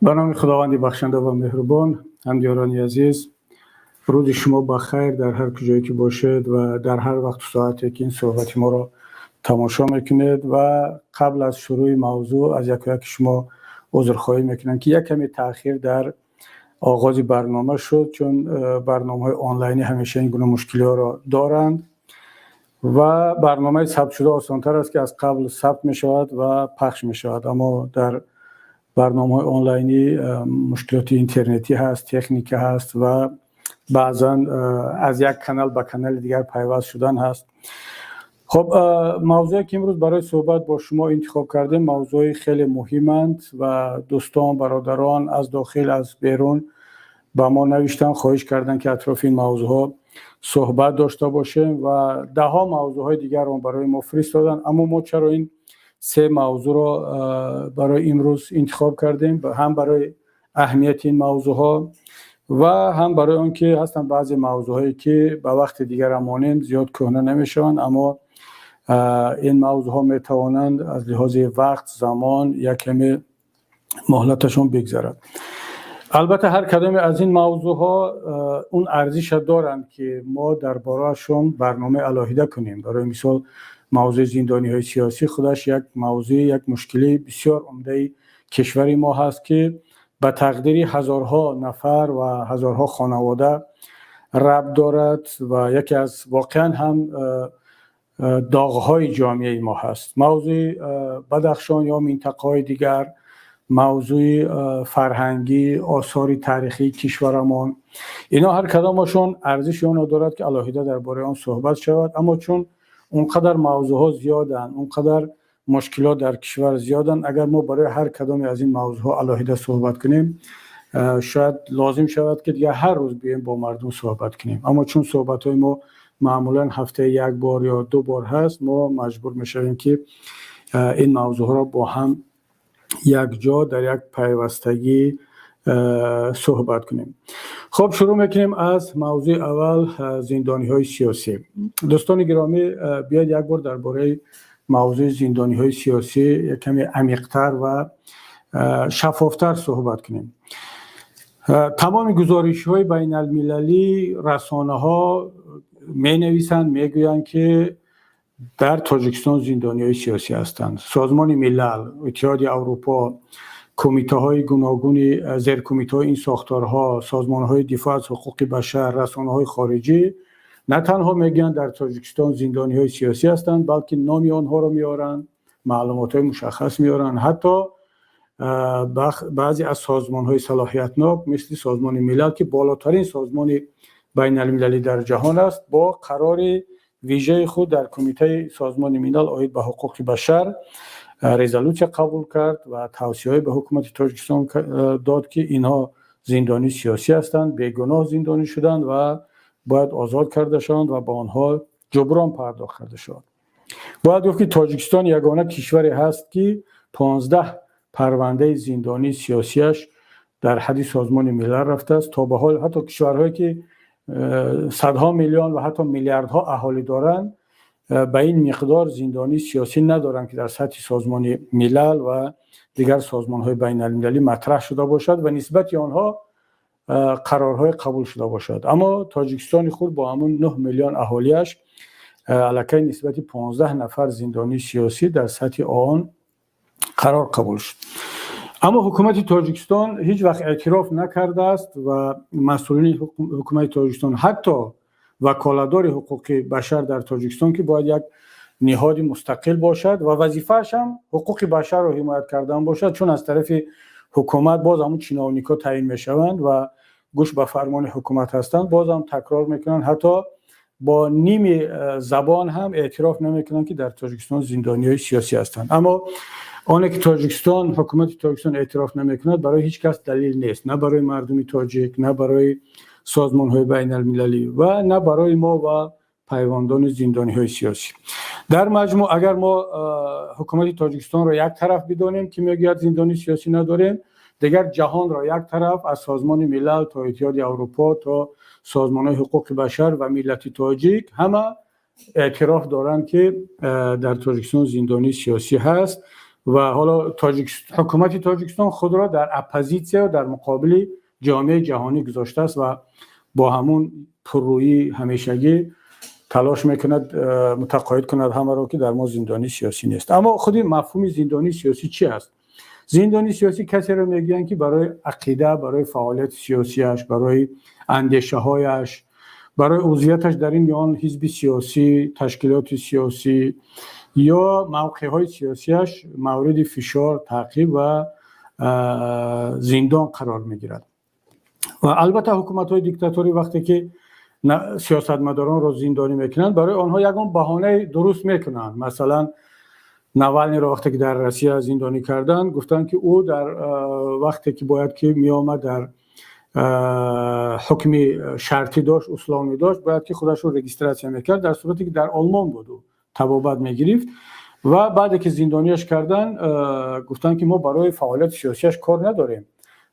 Ба номи Худованди бахшанда ва меҳрубон. Ҳамдиёрони азиз, рӯзи шумо ба хайр дар ҳар куҷое ки бошед ва дар ҳар вақту соате ки ин суҳбати моро тамошо мекунед. Ва қабл аз шурӯи мавзӯъ аз яку яки шумо узрхоҳӣ мекунам, ки як каме таъхир дар оғози барнома шуд, чун барномаҳои онлайнӣ ҳамеша ин гуна мушкилиҳоро доранд ва барномаи сабтшуда осонтар аст, ки аз қабл сабт мешавад ва пахш мешавад. Аммо дар барномаҳои онлайнӣ мушкилоти интернетӣ ҳаст, техника ҳаст ва баъзан аз як канал ба канали дигар пайваст шудан ҳаст. Хуб, мавзӯе ки имрӯз барои суҳбат бо шумо интихоб кардем, мавзӯи хеле муҳиманд ва дӯстон, бародарон аз дохил, аз берун ба мо навиштанд, хоҳиш карданд, ки атрофи ин мавзӯъҳо суҳбат дошта бошем ва даҳҳо мавзӯъҳои дигарро барои мо фиристоданд. Аммо мо чаро ин се мавзӯъро барои имрӯз интихоб кардем? Ҳам барои аҳамияти ин мавзӯъҳо ва ҳам барои он ки ҳастанд баъзе мавзӯъҳое, ки ба вақти дигар монем, зиёд кӯҳна намешаванд, аммо ин мавзӯъҳо метавонанд аз лиҳози вақт, замон як каме муҳлаташон бигзарад. Албатта, ҳар кадоме аз ин мавзӯъҳо он арзиша доранд, ки мо дар бораашон барномаи алоҳида кунем. Барои мисол, мавзӯи зиндониҳои сиёсӣ худаш як мавзӯи, як мушкилии бисёр умдаи кишвари мо ҳаст, ки ба тақдири ҳазорҳо нафар ва ҳазорҳо хонавода рабт дорад ва яке аз воқеан ҳам доғҳои ҷомеаи мо ҳаст. Мавзӯи Бадахшон ё минтақаҳои дигар, мавзӯи фарҳангӣ, осори таърихии кишварамон, ино ҳар кадомашон арзиши онро дорад, ки алоҳида дар бораи он суҳбат шавад. Аммо чун он қадар мавзӯъҳо зиёданд, он қадар мушкилот дар кишвар зиёданд, агар мо барои ҳар кадоме аз ин мавзӯъҳо алоҳида суҳбат кунем, шояд лозим шавад, ки дигар ҳар рӯз биёем, бо мардум суҳбат кунем. Аммо чун суҳбатҳои мо маъмулан ҳафтаи як бор ё ду бор ҳаст, мо маҷбур мешавем, ки ин мавзӯъҳоро бо ҳам якҷо дар як пайвастагӣ суҳбат кунем. Хуб, шурӯъ мекунем аз мавзӯи аввал: зиндониҳои сиёсӣ. Дӯстони гиромӣ, биёед, як бор дар бораи мавзӯи зиндониҳои сиёсӣ як каме амиқтар ва шаффофтар суҳбат кунем. Тамоми гузоришҳои байналмилалӣ, расонаҳо менависанд, мегӯянд, ки дар Тоҷикистон зиндониҳои сиёсӣ ҳастанд. Созмони Милал, Иттиҳоди Аврупо, кумитаҳои гуногуни зеркумитаҳои ин сохторҳо, созмонҳои дифоъ аз ҳуқуқи башар, расонаҳои хориҷӣ на танҳо мегӯянд, дар Тоҷикистон зиндониҳои сиёсӣ ҳастанд, балки номи онҳоро меоранд, маълумотҳои мушаххас меоранд. Ҳатто баъзе аз созмонҳои салоҳиятнок, мисли Созмони Милал, ки болотарин созмони байналмилалӣ дар ҷаҳон аст, бо қарори вижаи худ дар Кумитаи Созмони Милал оид ба ҳуқуқи башар резолюсия қабул кард ва тавсияҳое ба ҳукумати Тоҷикистон дод, ки инҳо зиндонии сиёсӣ ҳастанд, бегуноҳ зиндонӣ шуданд ва бояд озод карда шаванд ва ба онҳо ҷуброн пардохт карда шавад. Бояд гуфт, ки Тоҷикистон ягона кишваре ҳаст, ки 15 парвандаи зиндонии сиёсиаш дар ҳадди Созмони Милал рафтааст. То ба ҳол ҳатто кишварҳое ки садҳо миллион ва ҳатто миллиардҳо аҳолӣ доранд, ба ин миқдор зиндонии сиёсӣ надоранд, ки дар сатҳи Созмони Милал ва дигар созмонҳои байналмилалӣ матраҳ шуда бошад ва нисбати онҳо қарорҳое қабул шуда бошад. Аммо Тоҷикистони худ бо ҳамун 9 миллион аҳолиаш аллакай нисбати 15 нафар зиндонии сиёсӣ дар сатҳи ООН қарор қабул шуд. Аммо ҳукумати Тоҷикистон ҳеҷ вақт эътироф накардааст ва масъулини ҳукумати Тоҷикистон, ҳатто ваколатдори ҳуқуқи башар дар Тоҷикистон, ки бояд як ниҳоди мустақил бошад ва вазифааш ҳам ҳуқуқи башарро ҳимоят кардан бошад, чун аз тарафи ҳукумат боз ҳамун чиновникҳо таъин мешаванд ва гӯш ба фармони ҳукумат ҳастанд, бозам такрор мекунанд, ҳатто бо ними забон ҳам эътироф намекунанд, ки дар Тоҷикистон зиндониҳои сиёсӣ ҳастанд. Аммо оне ки Тоҷикистон, ҳукумати Тоҷикистон эътироф намекунад, барои ҳеҷ кас далел нест: на барои мардуми тоҷик, на барои созмонҳои байналмилалӣ ва на барои мо ва пайвандони зиндониҳои сиёсӣ. Дар маҷмӯъ, агар мо ҳукумати Тоҷикистонро як тараф бидонем, ки мегӯяд, зиндонии сиёсӣ надорем, дигар ҷаҳонро як тараф, аз Созмони Милал то Иттиҳоди Аврупо то созмонҳои ҳуқуқи башар ва миллати тоҷик, ҳама эътироф доранд, ки дар Тоҷикистон зиндонии сиёсӣ ҳаст. Ва ҳоло ҳукумати Тоҷикистон худро дар оппозитсия, дар муқобили ҷомеаи ҷаҳонӣ гузоштааст ва бо ҳамун пуррӯии ҳамешагӣ талош мекунад мутақоид кунад ҳамаро, ки дар мо зиндонии сиёсӣ нест. Аммо худи мафҳуми зиндонии сиёсӣ чӣ аст? Зиндонии сиёсӣ касеро мегӯянд, ки барои ақида, барои фаъолияти сиёсиаш, барои андешаҳояш, барои узвияташ дар ин ё он ҳизби сиёсӣ, ташкилоти сиёсӣ ё мавқеъҳои сиёсиаш мавриди фишор, таъқиб ва зиндон қарор мегирад. Ва албатта, ҳукуматҳои диктаторӣ вақте ки сиёсатмадоронро зиндонӣ мекунанд, барои онҳо ягон баҳонаи дуруст мекунанд. Масалан, Навалниро вақте ки дар Россия зиндонӣ карданд, гуфтанд, ки ӯ дар вақте ки бояд ки меомад, дар ҳукми шартӣ дошт, условный дошт, бояд ки худашро регистрация мекард, дар сурате ки дар Олмон буд, ӯ табобат мегирифт. Ва баъде ки зиндониаш карданд, гуфтанд, ки мо барои фаъолияти сиёсиаш кор надорем,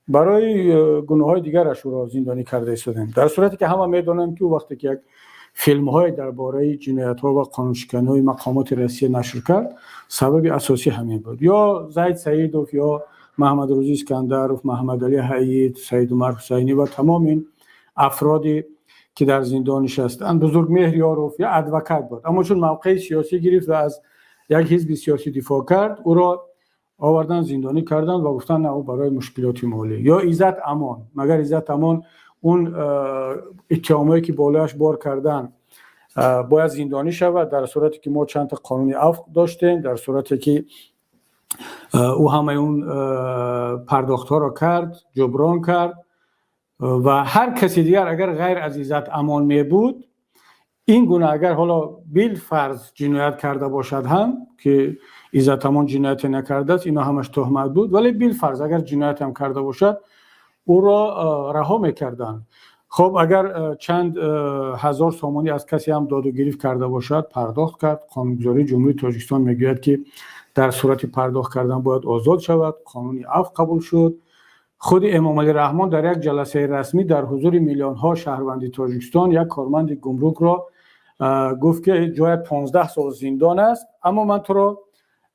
барои гуноҳҳои дигараш ӯро зиндонӣ карда истодем, дар сурате ки ҳама медонанд, ки ӯ вақте ки як филмҳое дар бораи ҷиноятҳо ва қонуншиканиҳои мақомоти Россия нашр кард, сабаби асосӣ ҳамин буд. Ё Зайд Саидов, ё Маҳмадрӯзӣ Искандаров, Маҳмадалӣ Ҳаид, Саидумар Ҳусайнӣ ва тамоми ин афроде ки дар зиндон нишастанд. Бузургмеҳр Ёров як адвокат буд, аммо чун мавқеи сиёсӣ гирифт ва аз як ҳизби сиёсӣ дифоъ кард, ӯро овардан, зиндонӣ карданд ва гуфтанд, на, ӯ барои мушкилоти молӣ. Ё Иззат Амон. Магар Иззат Амон он иттиҳомое ки болояш бор кардан, бояд зиндонӣ шавад, дар сурате ки мо чандта қонуни афв доштем, дар сурате ки ӯ ҳамаи он пардохтҳоро кард, ҷуброн кард? Ва ҳар каси дигар агар ғайр аз Иззат Амон мебуд, ин гуна агар ҳоло билфарз ҷиноят карда бошад ҳам, ки Иззат Амон ҷинояте накардааст, ино ҳамаш туҳмат буд, вале билфарз агар ҷиноятам карда бошад, ӯро раҳо мекарданд. Хоб, агар чанд ҳазор сомонӣ аз касе ҳам доду гирифт карда бошад, пардохт кард, қонунгузории Ҷумҳурии Тоҷикистон мегӯяд, ки дар сурати пардохт кардан бояд озод шавад. Қонуни афв қабул шуд. Худи Эмомалӣ Раҳмон дар як ҷаласаи расмӣ дар ҳузури миллионҳо шаҳрванди Тоҷикистон як корманди гумрукро гуфт, ки ҷоят 15 сол зиндон аст, аммо ман туро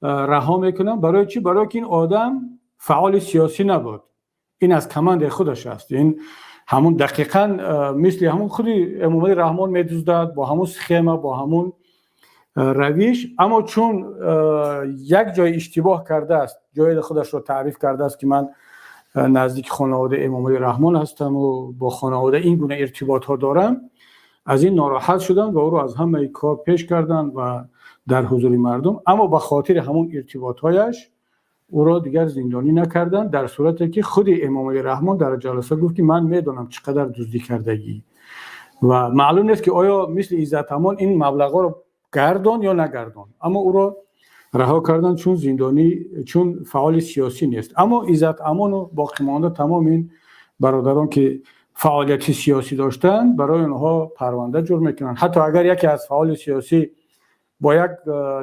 раҳо мекунам. Барои чӣ? Барои ки ин одам фаъоли сиёсӣ набуд, ин аз командаи худаш аст. Ин ҳамун дақиқан мисли ҳамун худи Эмомалӣ Раҳмон медуздад, бо ҳамун схема, бо ҳамун равиш. Аммо чун як ҷой иштибоҳ кардааст, ҷои худашро таъриф кардааст, ки ман наздики хонаводаи Эмомалӣ Раҳмон ҳастаму бо хонавода ин гуна иртиботҳо дорам, аз ин нороҳат шуданд ва ӯро аз ҳамаи кор пеш карданд ва дар ҳузури мардум. Аммо ба хотири ҳамун иртиботҳояш ӯро дигар зиндонӣ накарданд, дар сурате ки худи Эмомалӣ Раҳмон дар ҷаласа гуфт, ки ман медонам, чӣ қадар дуздӣ кардагӣ. Ва маълум нест, ки оё мисли Иззат Амон ин маблағҳоро гардон ё нагардон, аммо ӯро раҳо карданд, чун зиндонӣ, чун фаъоли сиёсӣ нест. Аммо Иззат Амону боқимонда тамоми ин бародарон, ки фаъолияти сиёсӣ доштанд, барои онҳо парванда ҷур мекунанд. Ҳатто агар яке аз фаъоли сиёсӣ бо як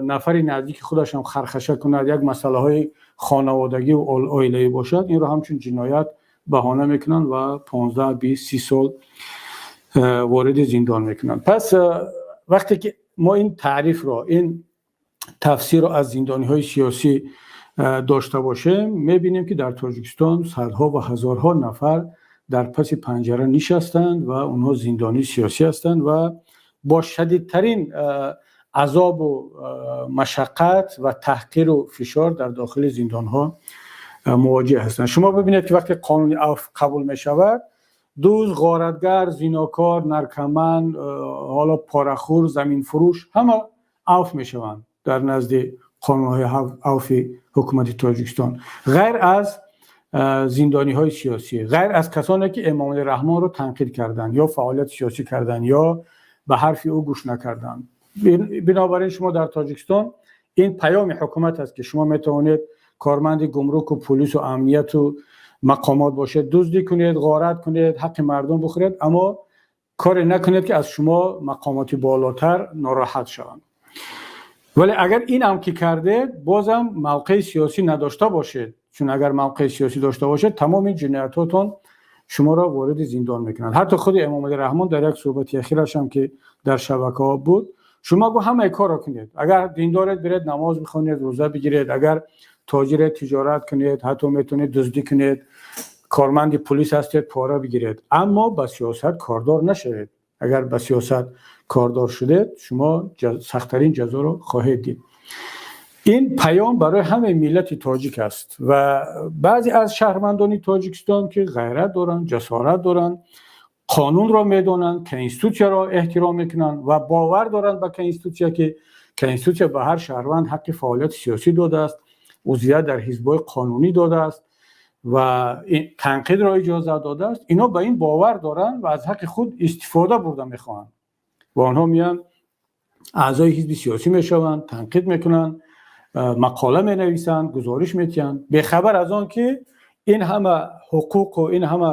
нафари наздики худашам хархаша кунад, як масъалаҳои хонаводагӣ оилавӣ бошад, инро ҳамчун ҷиноят баҳона мекунанд ва 15, 20, 30 сол вориди зиндон мекунанд. Пас вақте ки мо ин таърифро, ин тафсирро аз зиндониҳои сиёсӣ дошта бошем, мебинем, ки дар Тоҷикистон садҳо ва ҳазорҳо нафар дар паси панҷара нишастанд ва онҳо зиндонии сиёсӣ ҳастанд ва бо шадидтарин азобу машаққат ва таҳқиру фишор дар дохили зиндонҳо мувоҷеҳ ҳастанд. Шумо бибинед, ки вақте қонуни афв қабул мешавад, дузд, ғоратгар, зинокор, наркоман, ҳоло порахӯр, заминфурӯш ҳама афв мешаванд дар назди қонунҳои авфи ҳукумати Тоҷикистон, ғайр аз зиндониҳои сиёсӣ, ғайр аз касоне ки Эмомалӣ Раҳмонро танқид карданд ё фаъолияти сиёсӣ карданд ё ба ҳарфи ӯ гӯш накарданд. Бинобар ин шумо дар Тоҷикистон, ин паёми ҳукумат аст, ки шумо метавонед корманди гумруку пулису амнияту мақомот бошед, дуздӣ кунед, ғорат кунед, ҳаққи мардум бихӯред, аммо коре накунед, ки аз шумо мақомоти болотар нороҳат шаванд. Вале агар инам ки кардед, бозам мавқеи сиёсӣ надошта бошед, чун агар мавқеи сиёсӣ дошта бошед, тамоми ҷиноятҳотон шуморо вориди зиндон мекунанд. Ҳатто худи Эмомалӣ Раҳмон дар як суҳбати ахирашам, ки дар шабакаҳо буд, шумо гу ҳамаи корро кунед, агар диндоред, биред намоз бихонед, рӯза бигиред, агар Тоҷире, тиҷорат кунед, ҳатто метавонед дуздӣ кунед, корманди пулис ҳастед, пора бигиред, аммо ба сиёсат кордор нашавед. Агар ба сиёсат кордор шудед, шумо сахттарин ҷазоро хоҳед дид. Ин паём барои ҳамаи миллати тоҷик аст ва баъзе аз шаҳрвандони Тоҷикистон, ки ғайрат доранд, ҷасорат доранд, қонунро медонанд, конститутсияро эҳтиром мекунанд ва бовар доранд ба конститутсия, ки конститутсия ба ҳар шаҳрванд ҳаққи фаъолияти сиёсӣ додааст, узвият дар ҳизбҳои қонунӣ додааст ва танқидро иҷозат додааст, инҳо ба ин бовар доранд ва аз ҳаққи худ истифода бурда мехоҳанд ва онҳо меянд, аъзои ҳизби сиёсӣ мешаванд, танқид мекунанд, мақола менависанд, гузориш медиҳанд, бехабар аз он ки ин ҳама ҳуқуқу ин ҳама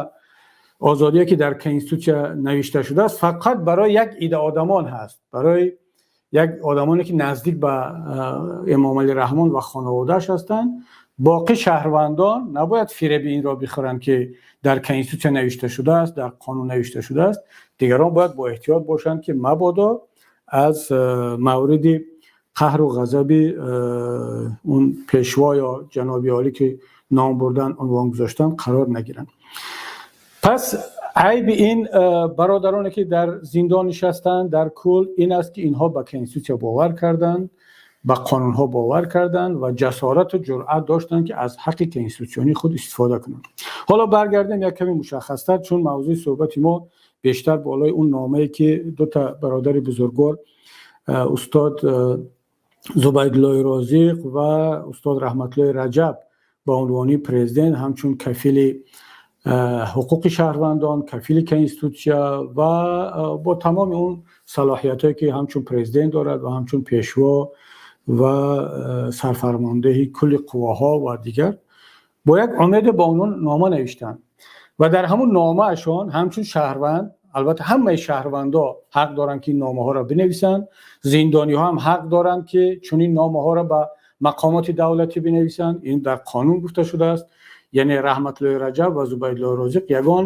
озодие, ки дар конститутсия навишта шудааст, фақат барои як ида одамон ҳаст, барои як одамоне, ки наздик ба Эмомалӣ Раҳмон ва хонаводааш ҳастанд. Боқӣ шаҳрвандон набояд фиреби инро бихӯранд, ки дар конститутсия навишта шудааст, дар қонун навишта шудааст. Дигарон бояд бо эҳтиёт бошанд, ки мабодо аз мавриди қаҳру ғазаби он пешво ё ҷаноби олӣ, ки ном бурдан, унвон гузоштан, қарор нагиранд. Пас айби ин бародароне, ки дар зиндон нишастанд, дар кул ин аст, ки инҳо ба конститутсия бовар карданд, ба қонунҳо бовар карданд ва ҷасорату ҷуръат доштанд, ки аз ҳаққи конститутсионии худ истифода кунанд. Ҳоло баргардем як каме мушаххастар, чун мавзӯи суҳбати мо бештар болои он номае, ки дута бародари бузургвор, устод Зубайдуллои Розиқ ва устод Раҳматуллои Раҷаб, ба унвони президент, ҳамчун кафили ҳуқуқи шаҳрвандон, кафили конститутсия ва бо тамоми он салоҳиятҳое, ки ҳамчун президент дорад ва ҳамчун пешво ва сарфармондеҳи кулли қувваҳо ва дигар, бо як умеде ба онон нома навиштанд ва дар ҳамун номаашон ҳамчун шаҳрванд, албатта, ҳамаи шаҳрвандо ҳақ доранд, ки ин номаҳоро бинависанд, зиндониҳо ҳам ҳақ доранд, ки чунин номаҳоро ба мақомоти давлатӣ бинависанд, ин дар қонун гуфта шудааст. Яъне Раҳматуллои Раҷаб ва Зубайдуллои Розиқ ягон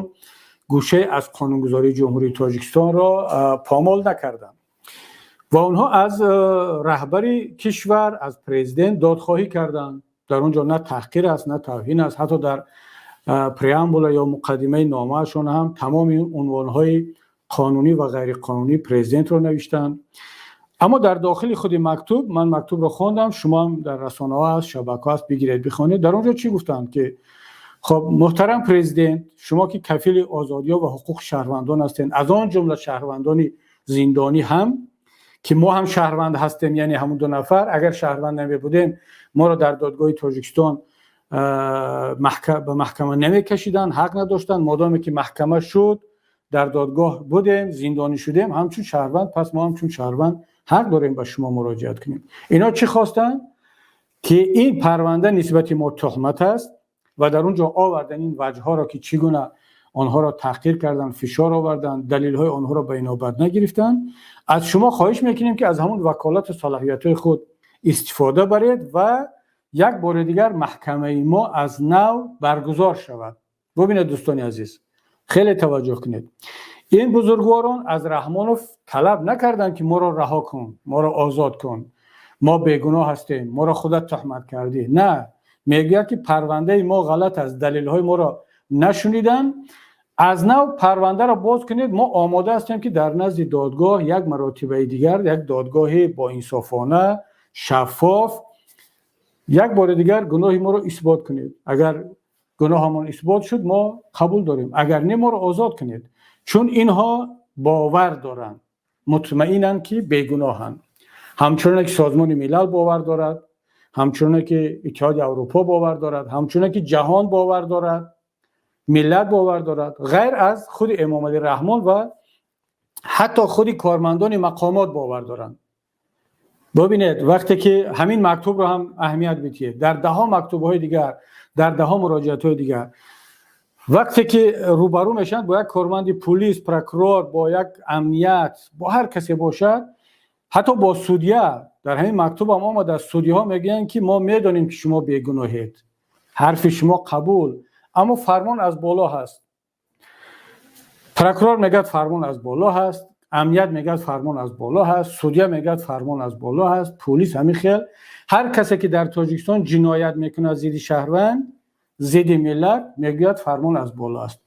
гӯшае аз қонунгузории Ҷумҳурии Тоҷикистонро помол накарданд ва онҳо аз раҳбари кишвар, аз президент додхоҳӣ карданд. Дар он ҷо на таҳқир аст, на тавҳин аст. Ҳатто дар преамбула ё муқаддимаи номаашон ҳам тамоми унвонҳои қонунӣ ва ғайриқонунии президентро навиштанд. Аммо дар дохили худи мактуб, ман мактубро хондам, шумо ҳам дар расонаҳо ҳаст, шабакаҳо ҳаст, бигиред, бихонед. Дар он ҷо чӣ гуфтанд? Ки хоб, муҳтарам президент, шумо ки кафили озодиҳо ва ҳуқуқи шаҳрвандон ҳастед, аз он ҷумла шаҳрвандони зиндонӣ ҳам, ки мо ҳам шаҳрванд ҳастем, яъне ҳамун ду нафар, агар шаҳрванд намебудем, моро дар додгоҳи Тоҷикистон ба маҳкама намекашиданд, ҳақ надоштанд. Модоме ки маҳкама шуд, дар додгоҳ будем, зиндонӣ шудем ҳамчун шаҳрванд, пас мо ҳамчун шаҳрванд ҳақ дорем ба шумо муроҷиат кунем. Ино чӣ хостанд? Ки ин парванда нисбати мо туҳмат аст ва дар он ҷо овардан ин ваҷҳҳоро, ки чӣ гуна онҳоро таҳқир карданд, фишор оварданд, далелҳои онҳоро ба инобат нагирифтанд. Аз шумо хоҳиш мекунем, ки аз ҳамон ваколату салоҳиятҳои худ истифода баред ва як бори дигар маҳкамаи мо аз нав баргузор шавад. Бубинед, дӯстони азиз, хеле таваҷҷӯҳ кунед, ин бузургворон аз Раҳмонов талаб накарданд, ки моро раҳо кун, моро озод кун, мо бегуноҳ ҳастем, моро худат туҳмат кардӣ. На, мегӯяд, ки парвандаи мо ғалат аст, далелҳои моро нашуниданд, аз нав парвандаро боз кунед, мо омода ҳастем, ки дар назди додгоҳ як маротибаи дигар, як додгоҳи боинсофона, шаффоф, як бори дигар гуноҳи моро исбот кунед. Агар гуноҳамон исбот шуд, мо қабул дорем, агар не, моро озод кунед. Чун инҳо бовар доранд, мутмаинанд, ки бегуноҳанд, ҳамчуноне ки Созмони Милал бовар дорад, ҳамчуноне ки Иттиҳоди Аврупо бовар дорад, ҳамчуноне ки ҷаҳон бовар дорад, миллат бовар дорад, ғайр аз худи Эмомалӣ Раҳмон ва ҳатто худи кормандони мақомот бовар доранд. Бубинед, вақте ки ҳамин мактубро ҳам аҳамият бидиҳед, дар даҳо мактубҳои дигар, дар даҳо муроҷиатҳои дигар, вақте ки рӯбарӯ мешаванд бо як корманди пулис, прокурор, бо як амният, бо ҳар касе бошад, ҳатто бо судья, дар ҳамин мактубам омадааст, судиҳо мегӯянд, ки мо медонем, ки шумо бегуноҳед, ҳарфи шумо қабул, аммо фармон аз боло ҳаст. Прокурор мегӯяд, фармон аз боло ҳаст. Амният мегӯяд, фармон аз боло ҳаст, судья мегӯяд, фармон аз боло ҳаст, пулис ҳамин хел. Ҳар касе ки дар Тоҷикистон ҷиноят мекунад зидди шаҳрванд, зидди миллат, мегӯяд, фармон аз боло аст.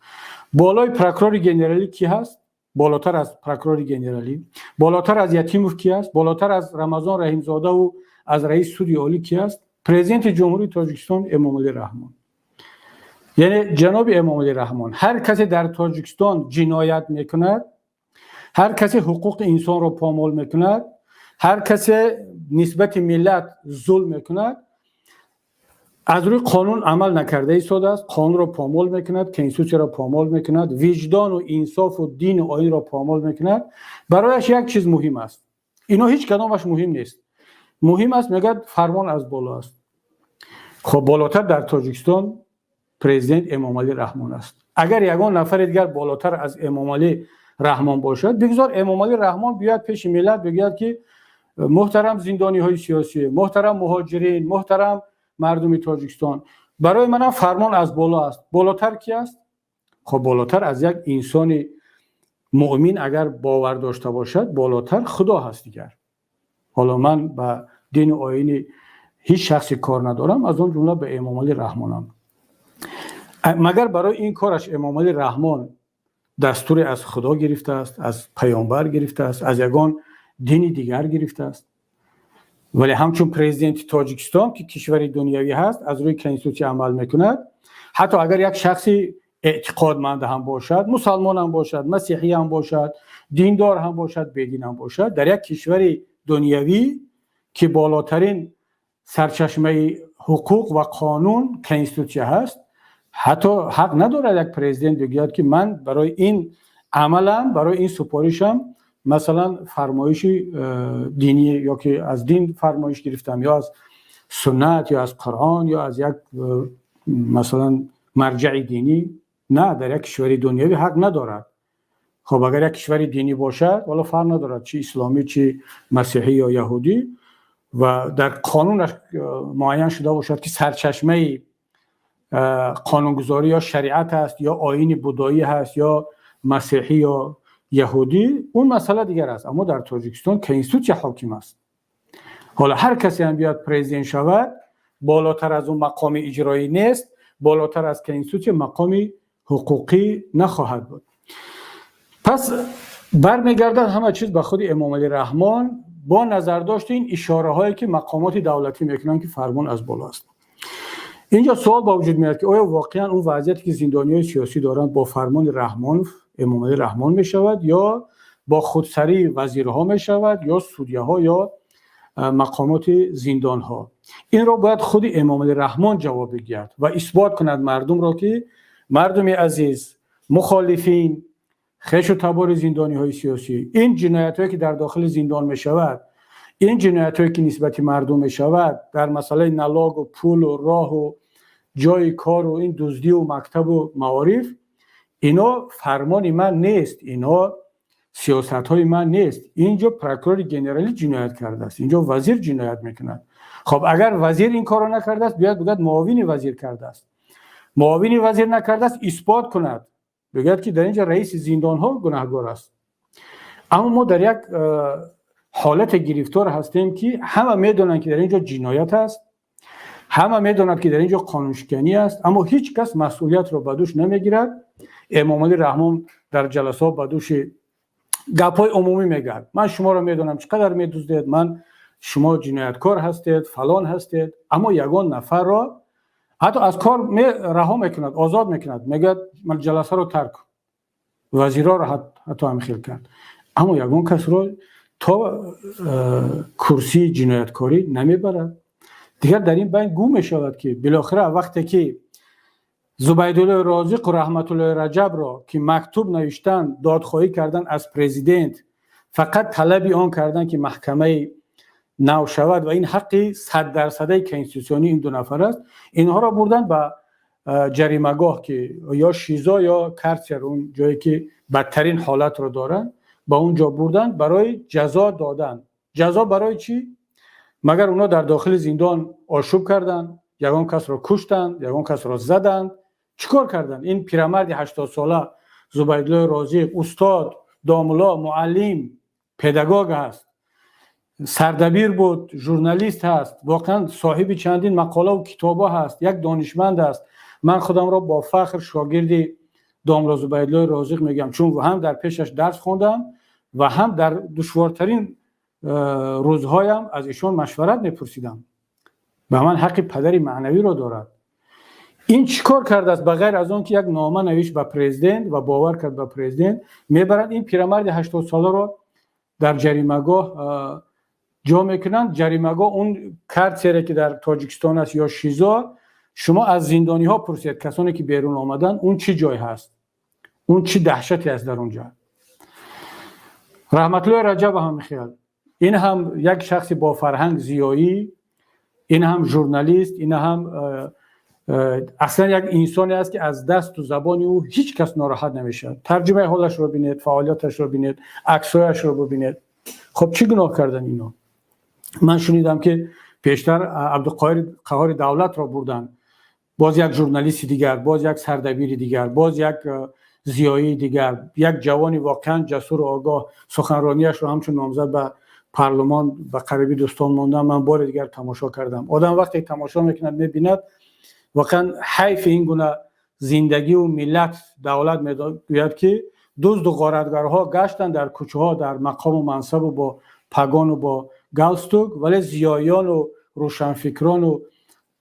Болои прокурори генералӣ кӣ ҳаст? Болотар аз прокурори генералӣ, болотар аз Ятимов кӣ ҳаст? Болотар аз Рамазон Раҳимзодаву аз раиси Суди олӣ кӣ ҳаст? Президенти Ҷумҳурии Тоҷикистон Эмомалӣ Раҳмон. Яъне, ҷаноби Эмомалӣ Раҳмон, ҳар касе дар Тоҷикистон ҷиноят мекунад, ҳар касе ҳуқуқи инсонро помол мекунад, ҳар касе нисбати миллат зулм мекунад, аз рӯи қонун амал накарда истодааст, қонунро помол мекунад, конститутсияро помол мекунад, виҷдону инсофу дину оинро помол мекунад, барояш як чиз муҳим аст. Ино ҳеҷ кадомаш муҳим нест. Муҳим аст, мегӯяд, фармон аз боло аст. Хоб, болотар дар Тоҷикистон президент Эмомалӣ Раҳмон аст. Агар ягон нафари дигар болотар аз Эмомалӣ Раҳмон бошад, бигзор Эмомалӣ Раҳмон биёяд пеши миллат, бигӯяд ки муҳтарам зиндониҳои сиёсӣ, муҳтарам муҳоҷирин, муҳтарам мардуми Тоҷикистон, барои манам фармон аз боло аст. Болотар ки аст? Хоб, болотар аз як инсони муъмин агар бовар дошта бошад, болотар Худо ҳаст дигар. Ҳоло ман ба дину оини ҳеҷ шахсе кор надорам, аз он ҷумла ба Эмомалӣ Раҳмонам. Магар барои ин кораш Эмомалӣ Раҳмон дастуре аз Худо гирифтааст, аз паёмбар гирифтааст, аз ягон дини дигар гирифтааст? Вале ҳамчун президенти Тоҷикистон, ки кишвари дунявӣ ҳаст, аз рӯи конститутсия амал мекунад. Ҳатто агар як шахси эътиқодманд ҳам бошад, мусалмон ҳам бошад, масеҳӣ ҳам бошад, диндор ҳам бошад, бедин ҳам бошад, дар як кишвари дунявӣ, ки болотарин сарчашмаи ҳуқуқ ва қонун конститутсия ҳаст, ҳатто ҳақ надорад як президент бигӯяд, ки ман барои ин амалам, барои ин супоришам, масалан, фармоиши динӣ ё ки аз дин фармоиш гирифтам, ё аз суннат, ё аз Қуръон, ё аз як масалан, марҷаи динӣ. На, дар як кишвари дунявӣ ҳақ надорад. Хоб, агар як кишвари динӣ бошад, ҳоло фарқ надорад, чи исломӣ, чи масеҳӣ ё яҳудӣ, ва дар қонунаш муайян шуда бошад, ки сарчашмаи қонунгузорӣ ё шариат аст, ё оини будоӣ ҳаст, ё масеҳӣ, ё яҳудӣ, он масъала дигар аст. Аммо дар Тоҷикистон конститутсия ҳоким аст. Ҳоло ҳар касе ҳам биёяд президент шавад, болотар аз он мақоми иҷроӣ нест, болотар аз конститутсия мақоми ҳуқуқӣ нахоҳад буд. Пас бармегардад ҳама чиз ба худи Эмомалӣ Раҳмон, бо назардошти ин ишораҳое, ки мақомоти давлатӣ мекунанд, ки фармон аз боло аст. Инҷо суол ба вуҷуд меояд, ки оё воқеан он вазъияте, ки зиндониҳои сиёсӣ доранд, бо фармони Раҳмонов, Эмомалӣ Раҳмон мешавад, ё бо худсарии вазирҳо мешавад, ё судяҳо, ё мақомоти зиндонҳо? Инро бояд худи Эмомалӣ Раҳмон ҷавоб бигӯяд ва исбот кунад мардумро, ки мардуми азиз, мухолифин, хешу табори зиндониҳои сиёсӣ, ин ҷиноятҳое, ки дар дохили зиндон мешавад, ин ҷиноятҳое, ки нисбати мардум мешавад дар масъалаи налогу пулу роҳу ҷои кору ин дуздию мактабу маориф, ино фармони ман нест, ино сиёсатҳои ман нест. Инҷо прокурори генералӣ ҷиноят кардааст, инҷо вазир ҷиноят мекунад. Хоб, агар вазир ин корро накардааст, биёяд бигӯяд, муовини вазир кардааст. Муовини вазир накардааст, исбот кунад, бигӯяд, ки дар инҷо раиси зиндонҳо гунаҳгор аст. Аммо мо дар як ҳолате гирифтор ҳастем, ки ҳама медонанд, ки дар ин ҷо ҷиноят аст, ҳама медонад, ки дар ин ҷо қонуншиканӣ аст, аммо ҳеҷ кас масъулиятро ба дӯш намегирад. Эмомалӣ Раҳмон дар ҷаласаҳо ба дӯши гапҳои умумӣ мегӯяд: ман шуморо медонам, чӣ қадар медуздед, ман шумо ҷинояткор ҳастед, фалон ҳастед. Аммо ягон нафарро ҳатто аз кор раҳо мекунад, озод мекунад, мегӯяд, ҷаласаро тарк кун. Вазирҳоро ҳатто ҳамин кард, аммо ягон касро то курсии ҷинояткорӣ намебарад. Дигар дар ин байн гум мешавад, ки билохира вақте ки Зубайдуллои Розиқу Раҳматуллои Раҷабро, ки мактуб навиштан, додхоҳӣ кардан аз президент, фақат талаби он кардан, ки маҳкамаи нав шавад, ва ин ҳаққи саддарсадаи конститутсионии ин ду нафар аст, инҳоро бурдан ба ҷаримагоҳ, ки ё ШИЗО, ё карцер, он ҷое ки бадтарин ҳолатро доранд, ба он ҷо бурдан барои ҷазо додан. Ҷазо барои чӣ? Магар онҳо дар дохили зиндон ошӯб карданд, ягон касро куштанд, ягон касро заданд, чӣ кор карданд? Ин пирамарди 80-сола, Зубайдуллои Розиқ, устод, Домулло муаллим, педагог ҳаст, сардабир буд, журналист ҳаст, воқеан соҳиби чандин мақолаву китобҳо ҳаст, як донишманд аст. Ман худамро бо фахр шогирди домулло Зубайдуллои Розиқ мегӯям, чун ҳам дар пешаш дарс хондам ва ҳам дар душвортарин рӯзҳоям аз ишон машварат мепурсидам. Ба ман ҳаққи падари маънавиро дорад. Ин чӣ кор кардааст, ба ғайр аз он ки як нома навишт ба президент ва бовар кард ба президент? Мебаранд ин пирамарди 80-соларо, дар ҷаримагоҳ ҷо мекунанд. Ҷаримагоҳ, он карцере ки дар Тоҷикистон аст ё ШИЗО, шумо аз зиндониҳо пурсед, касоне ки берун омаданд, он чӣ ҷой ҳаст, он чӣ даҳшате аст дар он ҷо. Раҳматуллои Раҷаба ҳам хел, ин ҳам як шахси бо фарҳанг, зиёӣ, ин ҳам журналист, ин ҳам аслан як инсоне аст, ки аз дасту забони ӯ ҳеҷ кас нороҳат намешавад. Тарҷумаи ҳолашро бинед, фаъолияташро бинед, аксҳояшро бибинед. Хуб, чӣ гуноҳ кардан ино? Ман шунидам, ки пештар Абдуқоҳири Қаҳори Давлатро бурданд, боз як журналисти дигар, боз як сардабири дигар, боз як зиёии дигар, як ҷавони воқеан ҷасуру огоҳ. Суханронияшро ҳамчун номзад ба парлумон ба қариби дӯстон мондам, ман бори дигар тамошо кардам. Одам вақте тамошо мекунад, мебинад, воқеан ҳайфи ин гуна зиндагиву миллат, давлат мегӯяд, ки дузду ғоратгарҳо гаштанд дар кӯчаҳо, дар мақому мансабу бо пагону бо галстук, вале зиёиёну рӯшанфикрону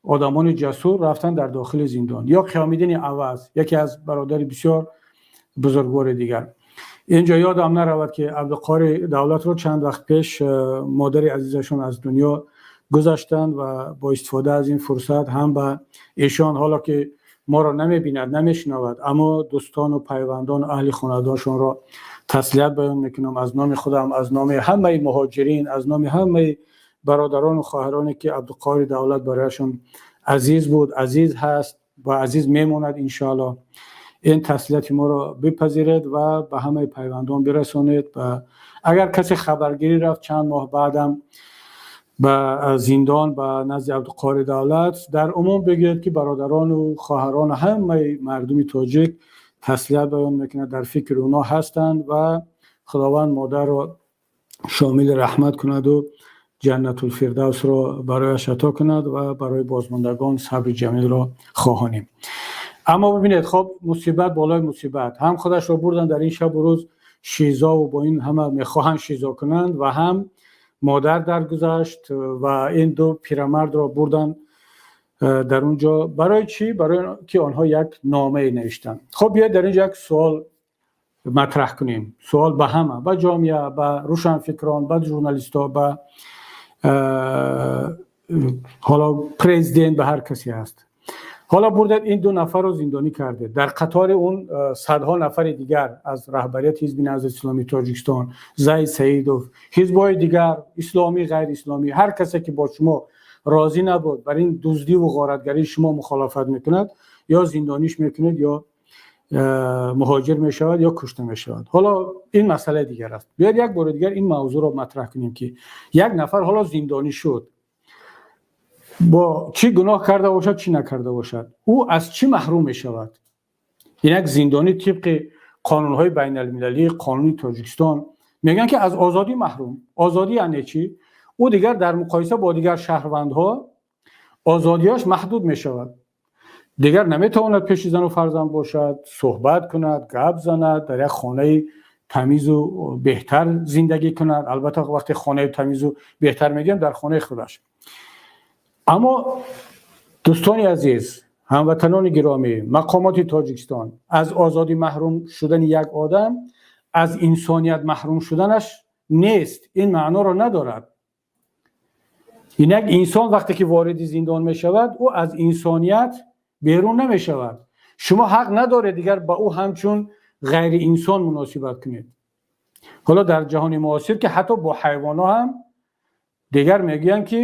одамони ҷасур рафтанд дар дохили зиндон. Ё Қиёмиддини Аваз, яке аз бародари бисёр бузургвори дигар. Инҷо ёдам наравад, ки Абдуқори Давлатро чанд вақт пеш модари азизашон аз дунё гузаштанд ва бо истифода аз ин фурсат ҳам ба эшон, ҳоло ки моро намебинад, намешунавад, аммо дӯстону пайвандону аҳли хонадоншонро таслият баён мекунам аз номи худам, аз номи ҳамаи муҳоҷирин, аз номи ҳамаи бародарону хоҳароне, ки Абдуқори Давлат барояшон азиз буд, азиз ҳаст ва азиз мемонад, иншоалло. Ин таслияти моро бипазиред ва ба ҳамаи пайвандон бирасонед. Ва агар касе хабаргирӣ рафт чанд моҳ баъдам ба зиндон, ба назди Абдуқори Давлат, дар умум бигӯед, ки бародарону хоҳарону ҳамаи мардуми тоҷик таслият баён мекунад, дар фикри онҳо ҳастанд ва Худованд модарро шомили раҳмат кунаду Ҷаннатулфирдавсро барояш ато кунад ва барои бозмондагон сабри ҷамилро хоҳонем. Аммо бибинед, хоб, мусибат болои мусибат: ҳам худашро бурданд дар ин шабу рӯз ШИЗОву бо ин ҳама мехоҳанд ШИЗО кунанд, ва ҳам модар даргузашт ва ин ду пирамардро бурданд дар он ҷо. Барои чӣ? Барои ки онҳо як номае навиштанд. Хоб, биёед дар ин ҷо як суол матраҳ кунем. Суол ба ҳама, ба ҷомеа, ба рӯшанфикрон, ба журналистҳо, ба ҳоло президент, ба ҳар касе ҳаст. Ҳоло бурдед ин ду нафарро зиндонӣ кардед дар қатори он садҳо нафари дигар аз раҳбарияти Ҳизби Наҳзати Исломии Тоҷикистон, Зайд Саидов, ҳизбҳои дигар, исломӣ, ғайриисломӣ, ҳар касе ки бо шумо розӣ набуд, бар ин дуздиву ғоратгарии шумо мухолафат мекунад, ё зиндониш мекунед, ё муҳоҷир мешавад, ё кушта мешавад. Ҳоло ин масъалаи дигар аст. Биёед як бори дигар ин мавзӯъро матраҳ кунем, ки як нафар ҳоло зиндонӣ шуд, бо чӣ гуноҳ карда бошад, чӣ накарда бошад, ӯ аз чӣ маҳрум мешавад? Ин як зиндонӣ тибқи қонунҳои байналмилалӣ, қонуни Тоҷикистон мегӯянд, ки аз озодӣ маҳрум. Озодӣ яъне чӣ? Ӯ дигар дар муқоиса бо дигар шаҳрвандҳо озодиҳош маҳдуд мешавад. Дигар наметавонад пеши зану фарзанд бошад, суҳбат кунад, гап занад, дар як хонаи тамизу беҳтар зиндагӣ кунад. Албатта, вақте хонаи тамизу беҳтар мегӯям, дар хонаи худаш. Аммо, дӯстони азиз, ҳамватанони гиромӣ, мақомоти Тоҷикистон, аз озодӣ маҳрум шудани як одам аз инсоният маҳрум шуданаш нест, ин маъноро надорад. Ин як инсон вақте ки вориди зиндон мешавад, ӯ аз инсоният берун намешавад. Шумо ҳақ надоред дигар ба ӯ ҳамчун ғайриинсон муносибат кунед. Ҳоло дар ҷаҳони муосир, ки ҳатто бо ҳайвонҳо ҳам дигар мегӯянд, ки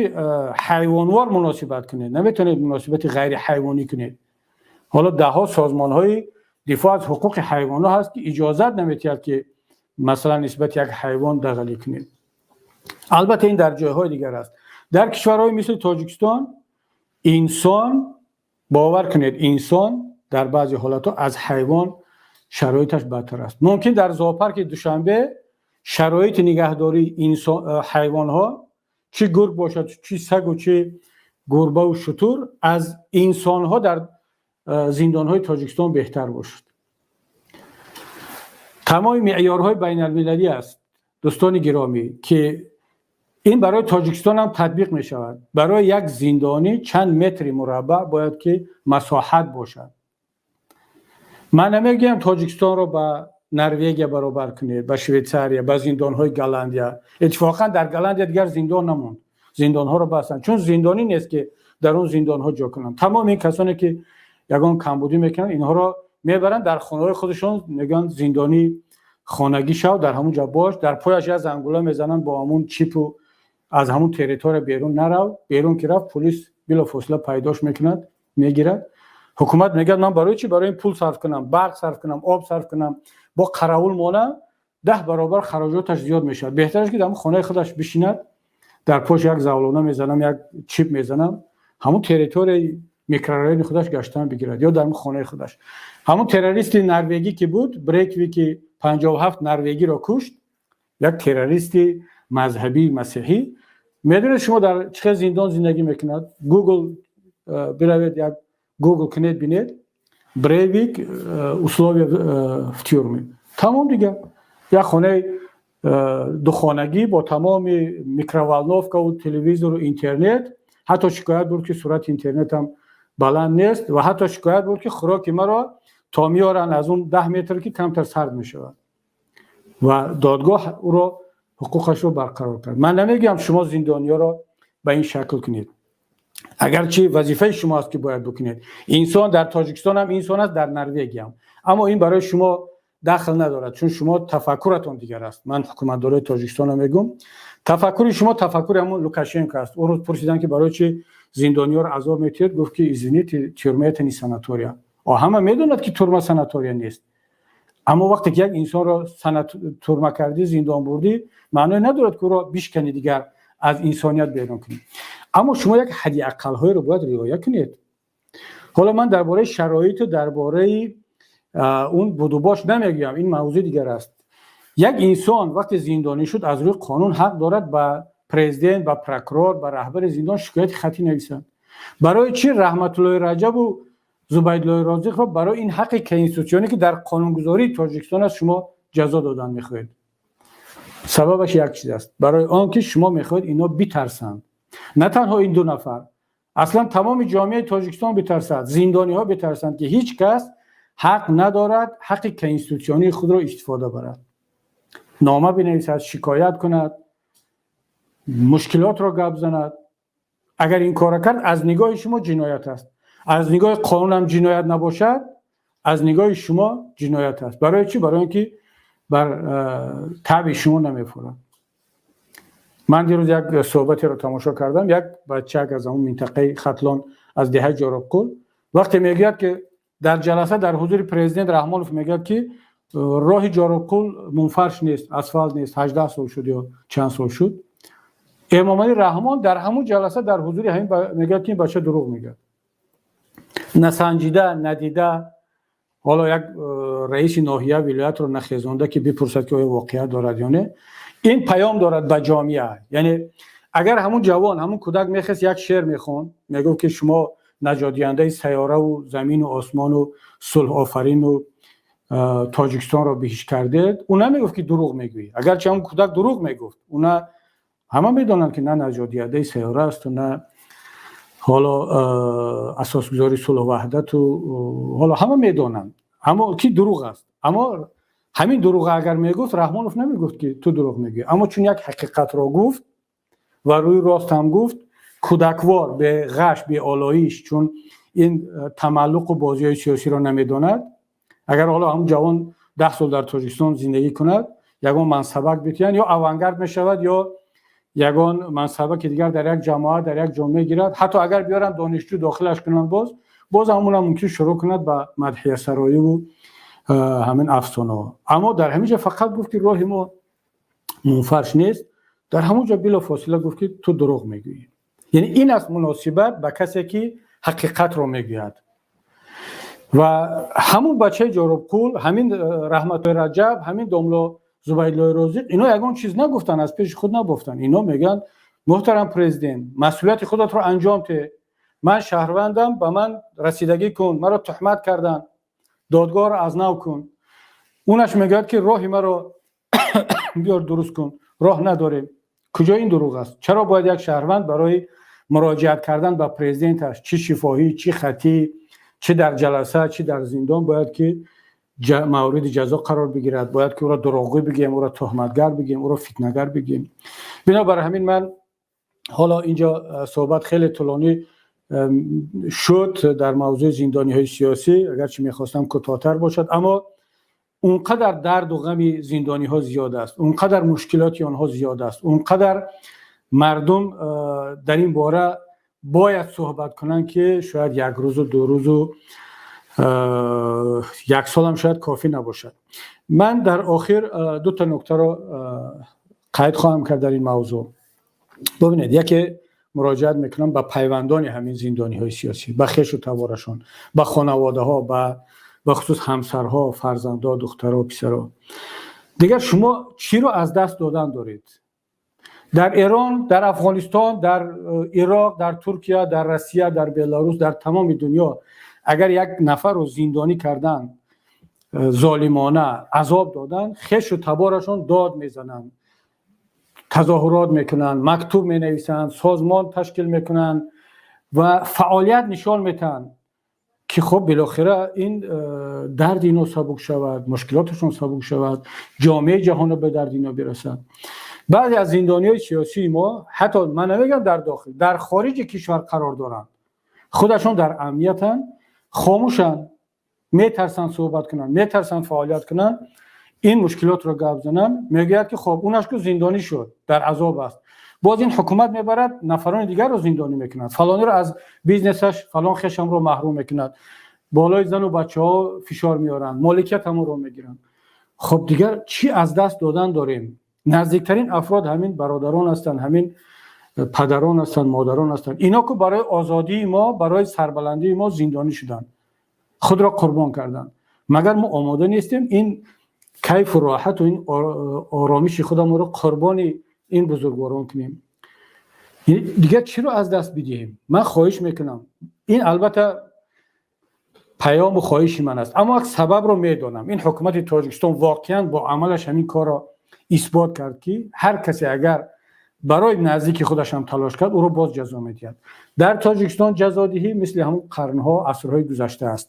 ҳайвонвор муносибат кунед, наметавонед муносибати ғайриҳайвонӣ кунед. Ҳоло даҳҳо созмонҳои дифоъ аз ҳуқуқи ҳайвонҳо ҳаст, ки иҷозат наметиҳад, ки масалан нисбати як ҳайвон дағалӣ кунед. Албатта, ин дар ҷойҳои дигар аст. Дар кишварҳои мисли Тоҷикистон инсон, бовар кунед, инсон дар баъзе ҳолатҳо аз ҳайвон Шароиташ бадтар аст. Мумкин дар зоопарки Душанбе шароити нигаҳдории ҳайвонҳо, чӣ гург бошад, чӣ сагу, чӣ гурбаву шутур, аз инсонҳо дар зиндонҳои Тоҷикистон беҳтар бошад. Тамоми меъёрҳои байналмилалӣ аст, дӯстони гиромӣ, ки ин барои Тоҷикистон ҳам татбиқ мешавад. Барои як зиндонӣ чанд метри мураббаъ бояд ки масоҳат бошад? Ман намегӯям Тоҷикистонро ба Норвегия баробар кунед, ба Швейтсария, ба зиндонҳои Голландия. Иттифоқан дар Голландия дигар зиндон намонд, зиндонҳоро бастанд, чун зиндонӣ нест, ки дар он зиндонҳо ҷо кунанд. Тамоми ин касоне ки ягон камбудӣ мекунанд, инҳоро мебаранд дар хонаҳои худашон, мегӯянд: «Зиндонӣ хонагӣ шав, дар ҳамун ҷо бош». Дар пояш як зангула мезананд бо ҳамун чипу: «Аз ҳамун территория берун нарав». Берун ки рафт, полис билофосила пайдош мекунад, мегирад. Ҳукумат мегӯяд: «Ман барои чӣ барои ин пул сарф кунам, барқ сарф кунам, об сарф кунам, бо қаравул монам? 10 баробар хароҷоташ зиёд мешавад. Беҳтараш ки дар ҳамун хонаи худаш бишинад, дар пош як завлона мезанам, як чип мезанам, ҳамун территорияи микрорайони худаш гаштан бигирад ё дар хонаи худаш». Ҳамун террористи норвегӣ ки буд, Брейвик, ки 57 норвегиро кушт, як террористи мазҳабии масеҳӣ, медонед шумо дар чӣ хел зиндон зиндагӣ мекунад? Гугл биравед, як гугл кунед, бинед: «Брейвик, условия в тюрьме». Тамом дигар. Як хонаи духонагӣ бо тамоми микроволновкаву телевизору интернет. Ҳатто шикоят буд, ки суръати интернетам баланд нест, ва ҳатто шикоят буд, ки хӯроки маро то меоранд аз он 10 метр ки камтар сард мешавад. Ва додгоҳ ӯро ҳуқуқашро барқарор кард. Ман намегӯям шумо зиндониёро ба ин шакл кунед, агарчи вазифаи шумо аст, ки бояд бикунед. Инсон дар Тоҷикистон ҳам инсон аст, дар Норвегиям. Аммо ин барои шумо дахл надорад, чун шумо тафаккуратон дигар аст. Ман ҳукуматдорои Тоҷикистонро мегӯм. Тафаккури шумо тафаккури ҳамон Лукашенко аст. Ӯ рӯз пурсиданд, ки барои чи зиндониёро азоб метиҳед? Гуфт, ки: «Извините, тюрьма — это не санатория». Ҳама медонад, ки турма санатория нест, аммо вақте ки як инсонро турма кардӣ, зиндон бурдӣ, маъное надорад, ки ӯро бишкани, дигар аз инсоният берун кунӣ. Аммо шумо як ҳадди ақалҳоеро бояд риоя кунед. Ҳоло ман дар бораи шароиту дар бораи он будубош намегӯям, ин мавзӯи дигар аст. Як инсон вақте зиндонӣ шуд, аз рӯи қонун ҳақ дорад ба президент, ба прокурор, ба раҳбари зиндон шикояти хатӣ нависад. Барои чӣ Раҳматуллои Раҷабу Зубайдуллои Розиқро барои ин ҳаққи конститутсионӣ, ки дар қонунгузории Тоҷикистон аст, шумо ҷазо додан мехоҳед? Сабабаш як чиз аст: барои он ки шумо мехоҳед ино битарсанд. На танҳо ин ду нафар, аслан тамоми ҷомеаи Тоҷикистон битарсад, зиндониҳо битарсанд, ки ҳеҷ кас ҳақ надорад ҳаққи конститутсионии худро истифода барад, нома бинависад, шикоят кунад, мушкилотро гап занад. Агар ин кора кард, аз нигоҳи шумо ҷиноят аст. Аз нигоҳи қонунам ҷиноят набошад, аз нигоҳи шумо ҷиноят аст. Барои чӣ? Барои он ки бар табъи шумо намефурад. Ман дирӯз як суҳбатеро тамошо кардам. Як бачак аз ҳамон минтақаи Хатлон, аз деҳаи Ҷоробқул, вақте мегӯяд, ки дар ҷаласа дар ҳузури президент Раҳмонов мегӯяд, ки роҳи Ҷоробқул мунфарш нест, асфалт нест, 18 сол шуд ё чанд сол шуд, Эмомалӣ Раҳмон дар ҳамун ҷаласа дар ҳузури ҳамин мегӯяд, ки ин бача дурӯғ мегӯяд, насанҷида, надида. Ҳоло як раиси ноҳия, вилоятро нахезонда, ки бипурсад, ки оё воқеият дорад ё не. Ин паём дорад ба ҷомеа. Яъне агар ҳамун ҷавон, ҳамун кӯдак мехест, як шеър мехонд, мегуфт, ки шумо наҷотдиҳандаи сайёраву замину осмону сулҳофарину Тоҷикистонро биҳишт кардед, ӯ намегуфт, ки дурӯғ мегӯӣ. Агарчи ҳамун кӯдак дурӯғ мегуфт, ӯ ҳама медонанд, ки на наҷотдиҳандаи сайёра асту, на ҳоло асосгузори сулҳу ваҳдату. Ҳоло ҳама медонанд, аммо ки дурӯғ аст. Аммо ҳамин дурӯға агар мегуфт, Раҳмонов намегуфт, ки ту дурӯғ мегӯӣ. Аммо чун як ҳақиқатро гуфт ва рӯи рост ҳам гуфт, кӯдаквор, беғаш, беолоиш, чун ин тамаллуқу бозиҳои сиёсиро намедонад. Агар ҳоло ҳамун ҷавон 10 сол дар Тоҷикистон зиндагӣ кунад, ягон мансабак битиҳанд, ё авангард мешавад, ё ягон мансабаки дигар дар як ҷамоат, дар як ҷомеа гирад. Ҳатто агар биёранд, донишҷӯ дохилаш кунанд, боз ҳамунам мумкин шурӯъ кунад ба мадҳиясароиву ҳамин афсонаҳо. Аммо дар ҳамин ҷо фақат гуфт, ки роҳи мо мунфарш нест. Дар ҳамон ҷо билофосила гуфт, ки ту дурӯғ мегӯӣ. Яъне ин аст муносибат ба касе, ки ҳақиқатро мегӯяд. Ва ҳамун бачаи Ҷоробқул, ҳамин Раҳматуллои Раҷаб, ҳамин домло Зубайдуллои Розиқ, ино ягон чиз нагуфтанд, аз пеши худ набофтанд. Ино мегӯянд: «Муҳтарам президент, масъулияти худатро анҷом те, ман шаҳрвандам, ба ман расидагӣ кун, маро туҳмат карданд, додгоҳро аз нав кун». Унаш мегӯяд, ки роҳи маро биёр, дуруст кун, роҳ надорем. Куҷо ин дурӯғ аст? Чаро бояд як шаҳрванд барои муроҷиат кардан ба президенташ, чӣ шифоҳӣ, чӣ хатӣ, чӣ дар ҷаласа, чӣ дар зиндон, бояд ки мавриди ҷазо қарор бигирад, бояд ки ӯро дурӯғгӯй бигӯем, ӯро туҳматгар бигӯем, ӯро фитнагар бигӯем? Бинобар ҳамин ман ҳоло инҷо суҳбат хеле тӯлонӣ шуд дар мавзӯи зиндониҳои сиёсӣ, агарчи мехостам кӯтоҳтар бошад, аммо он қадар дарду ғами зиндониҳо зиёд аст, он қадар мушкилоти онҳо зиёд аст, он қадар мардум дар ин бора бояд суҳбат кунанд, ки шояд як рӯзу 2 рӯзу як солам шояд кофӣ набошад. Ман дар охир дута нуктаро қайд хоҳам кард дар ин мавзӯъ. Бубинед, яке, муроҷиат мекунам ба пайвандони ҳамин зиндониҳои сиёсӣ, ба хешу таборашон, ба хонаводаҳо, ба хусус ҳамсарҳо, фарзандҳо, духтаро, писаро. Дигар шумо чиро аз даст додан доред? Дар Эрон, дар Афғонистон, дар Ироқ, дар Туркия, дар Россия, дар Беларус, дар тамоми дунё агар як нафарро зиндонӣ кардан, золимона азоб додан, хешу таборашон дод мезананд, тазоҳурот мекунанд, мактуб менависанд, созмон ташкил мекунанд ва фаъолият нишон метаҳанд, ки хуб, билохира ин дарди ино сабук шавад, мушкилоташон сабук шавад, ҷомеаи ҷаҳонро ба дарди ино бирасад. Баъзе аз зиндониҳои сиёсии мо ҳатто, ман намегӯям дар дохил, дар хориҷи кишвар қарор доранд, худашон дар амниятанд, хомӯшанд, метарсанд суҳбат кунанд, метарсанд фаъолият кунанд, ин мушкилотро гап зананд. Мегӯяд, ки хоб, унаш ку зиндонӣ шуд, дар азоб аст, боз ин ҳукумат мебарад, нафарони дигарро зиндонӣ мекунад, фалониро аз бизнесаш, фалон хешамро маҳрум мекунад, болои зану бачаҳо фишор меоранд, моликият ҳамонро мегиранд. Хоб, дигар чӣ аз даст додан дорем? Наздиктарин афрод ҳамин бародарон ҳастанд, ҳамин падарон ҳастанд, модарон ҳастанд. Ино ку барои озодии мо, барои сарбаландии мо зиндонӣ шуданд, худро қурбон карданд. Магар мо омода нестем ин кайфу роҳату ин оромиши худамонро қурбони ин бузургворон кунем? Дигар чиро аз даст бидиҳем? Ман хоҳиш мекунам, ин албатта паёму хоҳиши ман аст, аммо як сабабро медонам. Ин ҳукумати Тоҷикистон воқеан бо амалаш ҳамин корро исбот кард, ки ҳар касе агар барои наздики худаш ҳам талош кард, ӯро боз ҷазо медиҳад. Дар Тоҷикистон ҷазодиҳӣ мисли ҳамун қарнҳо, асрҳои гузашта аст,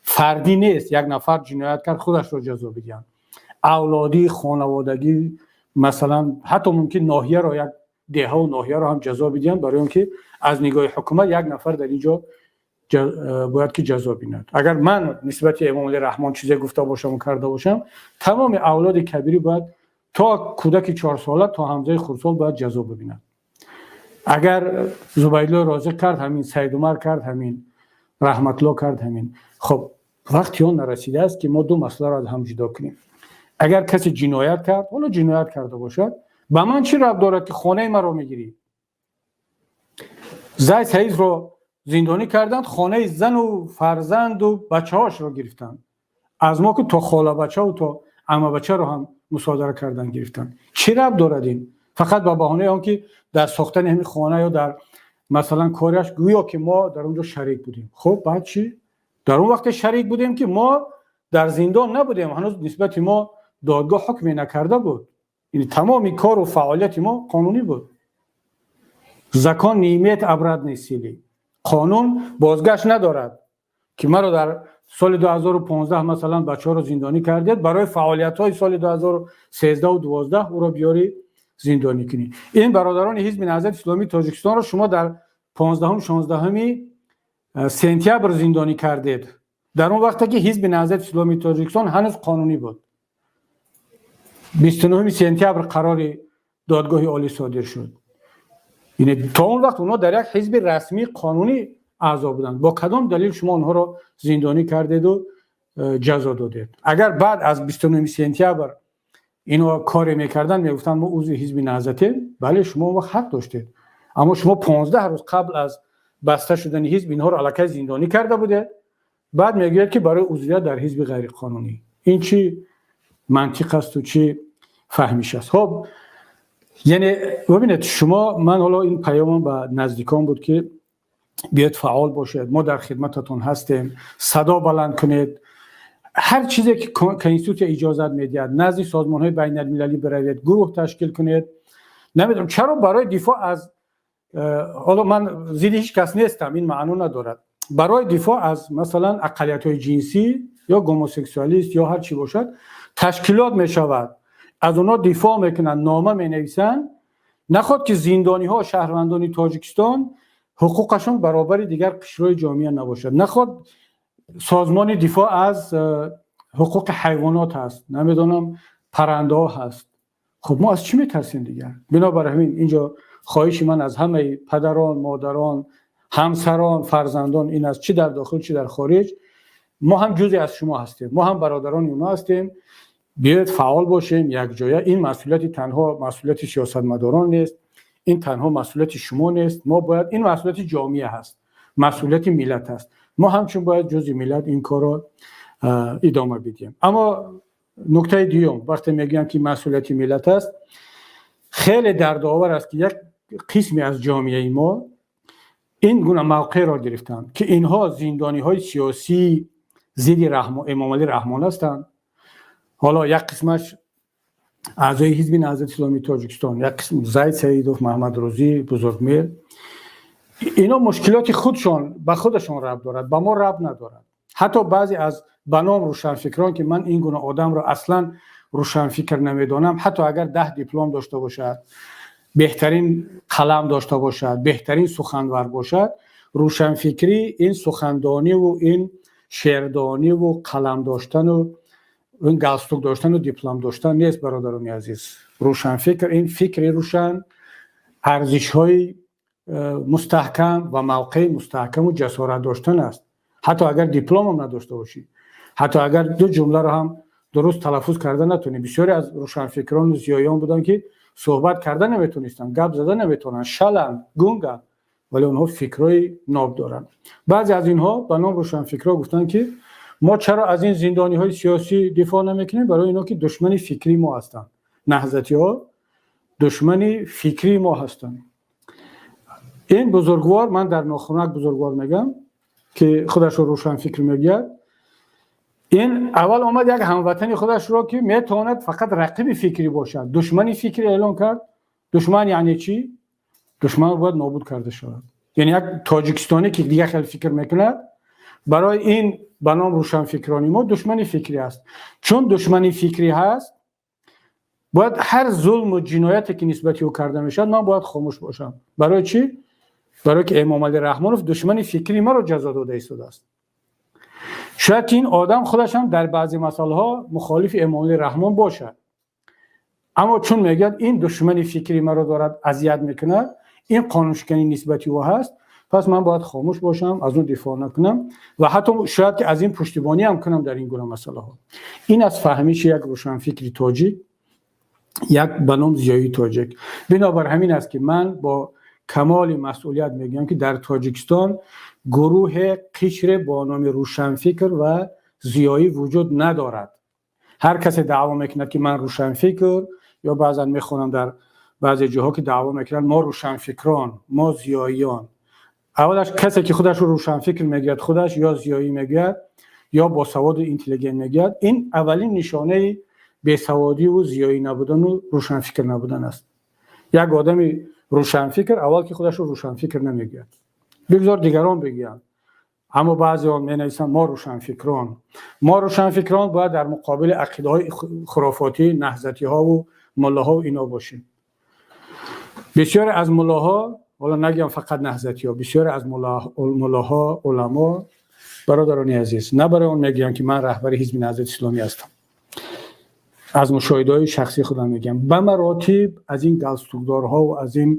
фардӣ нест. Як нафар ҷиноят кард, худашро ҷазо бидиҳанд. Авлодӣ, хонаводагӣ, масалан, ҳатто мумкин ноҳияро, як деҳаву ноҳияро ҳам ҷазо бидиҳанд, барои он ки аз нигоҳи ҳукумат як нафар дар ин ҷо бояд ки ҷазо бинад. Агар ман нисбати Эмомалӣ Раҳмон чизе гуфта бошаму карда бошам, тамоми авлоди кабирӣ бояд то кӯдаки 4сола, то ҳамзаи хурдсол бояд ҷазо бибинад. Агар Зубайдулло Розиқ кард ҳамин, Саидумар кард ҳамин, Раҳматулло кард ҳамин. Хоб, вақти он нарасидааст, ки мо ду масъаларо аз ҳам ҷудо кунем? Агар касе ҷиноят кард, ҳоло ҷиноят карда бошад, ба ман чӣ рабт дорад, ки хонаи маро мегирӣ? Зай Саидро зиндонӣ карданд, хонаи зану фарзанду бачаҳошро гирифтанд аз мо, ки то холабачаву то амабачаро ҳам мусодара кардан, гирифтанд. Чӣ рабт дорад ин? Фақат ба баҳонаи он ки дар сохтани ҳамин хона ё дар, масалан, кориаш гӯё ки мо дар он ҷо шарик будем. Хуб, баъд чӣ? Дар он вақте шарик будем, ки мо дар зиндон набудем, ҳанӯз нисбати мо додгоҳ ҳукме накарда буд. Тамоми кору фаъолияти мо қонунӣ буд. Закон не имеет обратной силы, қонун бозгашт надорад, ки маро дар соли 2015, масалан, бачаҳоро зиндонӣ кардед, барои фаъолиятҳои соли 2013 12 ӯро биёрӣ зиндонӣ кунӣ. Ин бародарони Ҳизби Наҳзати Исломии Тоҷикистонро шумо дар 15, 16 сентябр зиндонӣ кардед, дар он вақте ки Ҳизби Наҳзати Исломии Тоҷикистон ҳанӯз қонунӣ буд. 29 сентябр қарори додгоҳи олӣ содир шуд. То он вақт онҳо дар як ҳизби расмии қонунӣ аъзо буданд. Бо кадом далел шумо онҳоро зиндонӣ кардеду ҷазо додед? Агар баъд аз 29 сентябр ино коре мекарданд, мегуфтанд, мо узви Ҳизби Наҳзатем, бале, шумо он вақт ҳақ доштед. Аммо шумо 15 рӯз қабл аз баста шудани ҳизб инҳоро аллакай зиндонӣ карда будед. Баъд мегӯяд, ки барои узвият дар ҳизби ғайриқонунӣ. Ин чӣ мантиқ асту чӣ фаҳмиш аст? Хоб, яъне бибинед шумо, ман ҳоло ин паёмам ба наздикон буд, ки биёед, фаъол бошед, мо дар хидмататон ҳастем, садо баланд кунед, ҳар чизе ки конститутсия иҷозат медиҳад, назди созмонҳои байналмилалӣ биравед, гурӯҳ ташкил кунед. Намедонам, чаро барои дифоъ аз, ҳоло ман зидди ҳеҷ кас нестам, ин маъно надорад, барои дифоъ аз, масалан, ақаллиятҳои ҷинсӣ ё гомосексуалист ё ҳар чӣ бошад, ташкилот мешавад, аз онҳо дифоъ мекунанд, нома менависанд. Наход ки зиндониҳо, шаҳрвандони Тоҷикистон, ҳуқуқашон баробари дигар қишрҳои ҷомеа набошад? Наход созмони дифоъ аз ҳуқуқи ҳайвонот ҳаст, намедонам, паррандаҳо ҳаст. Хуб, мо аз чӣ метарсем дигар? Бинобар ҳамин инҷо хоҳиши ман аз ҳамаи падарон, модарон, ҳамсарон, фарзандон ин аст, чӣ дар дохил, чӣ дар хориҷ: мо ҳам ҷузъе аз шумо ҳастем, мо ҳам бародарони онҳо ҳастем. Биёед, фаъол бошем якҷоя. Ин масъулияти танҳо масъулияти сиёсатмадорон нест, ин танҳо масъулияти шумо нест, мо бояд, ин масъулияти ҷомеа ҳаст, масъулияти миллат аст. Мо ҳамчун бояд ҷузъи миллат ин корро идома бидиҳем. Аммо нуктаи дуюм, вақте мегӯям, ки масъулияти миллат аст, хеле дардовар аст, ки як қисме аз ҷомеаи мо ин гуна мавқеъро гирифтанд, ки инҳо зиндониҳои сиёсии зидди Эмомалӣ Раҳмон ҳастанд. Ҳоло як қисмаш аъзои Ҳизби Наҳзати Исломии Тоҷикистон, як қисм Зайд Саидов, Маҳмадрӯзӣ, Бузургмеҳр. Ино мушкилоти худшон ба худашон рабт дорад, ба мо рабт надорад. Ҳатто баъзе аз ба ном рӯшанфикрон, ки ман ин гуна одамро аслан рӯшанфикр намедонам, ҳатто агар 10 диплом дошта бошад, беҳтарин қалам дошта бошад, беҳтарин суханвар бошад, рӯшанфикрӣ ин сухандониву ин шеърдониву қалам доштану ин галстук доштану диплом доштан нест, бародарони азиз. Рӯшанфикр ин фикри рӯшан, арзишҳои мустаҳкам ва мавқеи мустаҳкаму ҷасорат доштан аст. Ҳатто агар дипломам надошта бошӣ, ҳатто агар ду ҷумларо ҳам дуруст талаффуз карда натонӣ. Бисёре аз рӯшанфикрону зиёиён буданд, ки суҳбат карда наметонистанд, гап зада наметавонанд, шаланд, гунганд, вале онҳо фикрҳои ноб доранд. Баъзе аз инҳо ба ном рӯшанфикрҳо гуфтанд, ки мо чаро аз ин зиндониҳои сиёсӣ дифоъ намекунем? Барои ино ки душмани фикрии мо ҳастанд, наҳзатиҳо душмани фикрии мо ҳастанд. Ин бузургвор, ман дар нохунак бузургвор мегӯям, ки худашро рӯшанфикр мегӯяд, ин аввал омад як ҳамватани худашро, ки метавонад фақат рақиби фикрӣ бошад, душмани фикрӣ эълон кард. Душман яъне чӣ? Душман бояд нобуд карда шавад. Яъне як тоҷикистонӣ, ки дигар хеле фикр мекунад, барои ин ба ном рӯшанфикрони мо душмани фикрӣ аст. Чун душмани фикрӣ ҳаст, бояд ҳар зулму ҷинояте, ки нисбати ӯ карда мешавад, ман бояд хомӯш бошам. Барои чӣ? Барое ки Эмомалӣ Раҳмонов душмани фикрии маро ҷазо дода истодааст. Шояд ки ин одам худаш ҳам дар баъзе масъалаҳо мухолифи Эмомалӣ Раҳмон бошад, аммо чун мегӯяд, ин душмани фикрии маро дорад азият мекунад, ин қонуншиканӣ нисбати ӯ ҳаст, пас ман бояд хомӯш бошам, аз ӯ дифоъ накунам ва ҳатто шояд ки аз ин пуштибонӣ ҳам кунам дар ин гуна масъалаҳо. Ин аз фаҳмиши як рӯшанфикри тоҷик, як ба ном зиёии тоҷик. Бинобар ҳамин аст, ки ман бо камоли масъулият мегӯям, ки дар Тоҷикистон гурӯҳе, қишре бо номи рӯшанфикр ва зиёӣ вуҷуд надорад. Ҳар касе даъво мекунад, ки ман рӯшанфикр, ё баъзан мехонам дар баъзе ҷоҳо, ки даъво мекунанд, мо рӯшанфикрон, мо зиёиён. Аввалаш, касе ки худашро рӯшанфикр мегӯяд, худаш ё зиёӣ мегӯяд, ё босаводу интеллигент мегӯяд, ин аввалин нишонаи бесаводиву зиёӣ набудану рӯшанфикр набудан аст. Як одами рӯшанфикр аввал ки худашро рӯшанфикр намегӯяд, бигзор дигарон бигӯянд. Аммо баъзеҳо менависанд, мо рӯшанфикрон. Мо рӯшанфикрон бояд дар муқобили ақидаҳои хурофотӣ, наҳзатиҳову муллоҳову ино бошем. Бисёре аз муллоҳо, ҳоло нагӯям фақат наҳзатиҳо, бисёре аз муллоҳо, уламо, бародарони азиз, на барои он мегӯям, ки ман раҳбари Ҳизби Наҳзати Исломӣ ҳастам, аз мушоҳидаҳои шахсии худам мегӯям, ба маротиб аз ин галстукдорҳову аз ин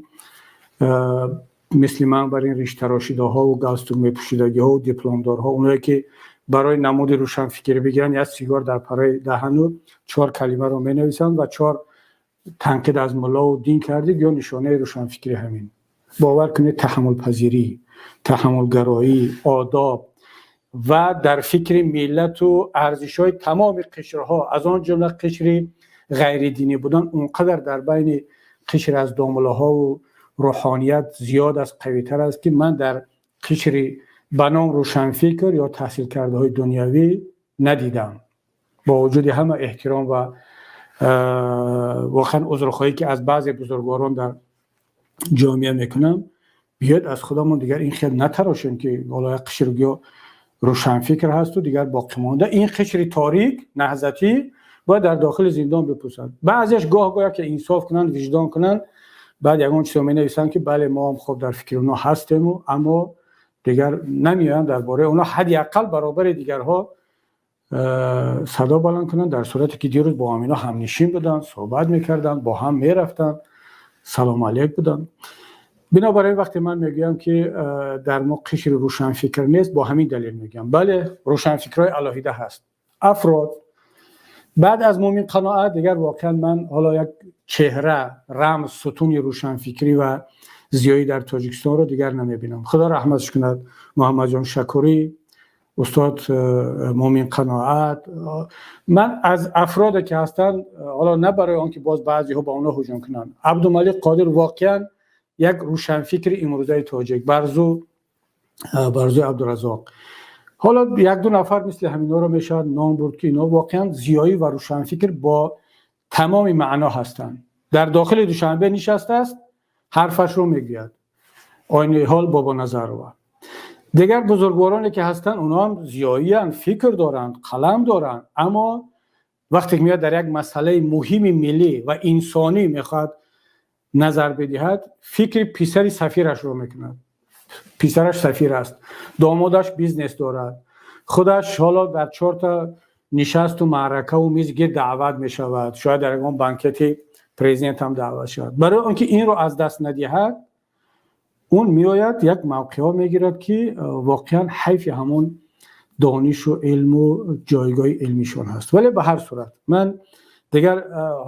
мисли ман бар ин риштарошидаҳову галстук мепӯшидагиҳову дипломдорҳо, оное ки барои намуди рӯшанфикрӣ бигиранд, як сигор дар параи даҳану чор калимаро менависанд ва чор танқид аз муллову дин кардид, ё нишонаи рӯшанфикрӣ ҳамин. Бовар кунед, таҳаммулпазирӣ, таҳаммулгароӣ, одоб. Ва дар фикри миллату арзишҳои тамоми қишрҳо, аз он ҷумла қишри ғайридинӣ будан, он қадар дар байни қишр аз домуллоҳову рӯҳоният зиёд аст, қавитар аст, ки ман дар қишри ба ном рӯшанфикр ё таҳсилкардаҳои дунявӣ надидам. Бо вуҷуди ҳама эҳтиром ва воқеан узрхоҳӣ, ки аз баъзе бузургворон дар ҷомеа мекунам, биёед, аз худамон дигар ин хел натарошем, ки ҳоло як қишр гӯё рӯшанфикр ҳасту дигар боқимонда ин қишри торик наҳзатӣ бояд дар дохили зиндон бипусад. Баъзеаш гоҳ гоҳ ки инсоф кунанд, виҷдон кунанд, баъд ягон чизо менависанд, ки бале, мо ҳам хоб дар фикри онҳо ҳастему, аммо дигар намеоянд дар бораи онҳо ҳадди ақал баробари дигарҳо садо баланд кунанд, дар сурате ки дирӯз бо ҳамино ҳамнишин буданд, суҳбат мекарданд, бо ҳам мерафтанд, салому алейк буданд. Бинобар ин, вақте ман мегӯям, ки дар мо қишри рӯшанфикр нест, бо ҳамин далел мегӯям. Бале, рӯшанфикрҳои алоҳида ҳаст, афрод. Баъд аз Мумин Қаноат дигар воқеан ман ҳоло як чеҳра, рамз, сутуни рӯшанфикрӣ ва зиёӣ дар Тоҷикистонро дигар намебинам. Худо раҳматш кунад Муҳаммадҷон Шакурӣ, устод Мумин Қаноат. Ман аз афроде ки ҳастанд, ҳоло на барои он ки боз баъзеҳо ба онҳо ҳуҷум кунанд, Абдумалик Қодир воқеан як рӯшанфикри имрӯзаи тоҷик, Барзуи Абдуразоқ, ҳоло як-ду нафар мисли ҳаминҳоро мешавад ном бурд, ки инҳо воқеан зиёӣ ва рӯшанфикр бо тамоми маъно ҳастанд. Дар дохили Душанбе нишастааст, ҳарфашро мегӯяд. Айни ҳол Бобоназарова, дигар бузургвороне ки ҳастанд, онҳо ҳам зиёиянд, фикр доранд, қалам доранд, аммо вақте ки меояд, дар як масъалаи муҳими миллӣ ва инсонӣ мехоҳад назар бидиҳад, фикри писари сафирашро мекунад. Писараш сафир аст, домодаш бизнес дорад, худаш ҳоло дар чорта нишасту маъракаву миз гир даъват мешавад, шояд дар ягон банкети президент ҳам даъват шавад. Барои он ки инро аз даст надиҳад, он меояд, як мавқеъҳо мегирад, ки воқеан ҳайфи ҳамон донишу илму ҷойгоҳи илмишон ҳаст. Вале ба ҳар сурат, ман дигар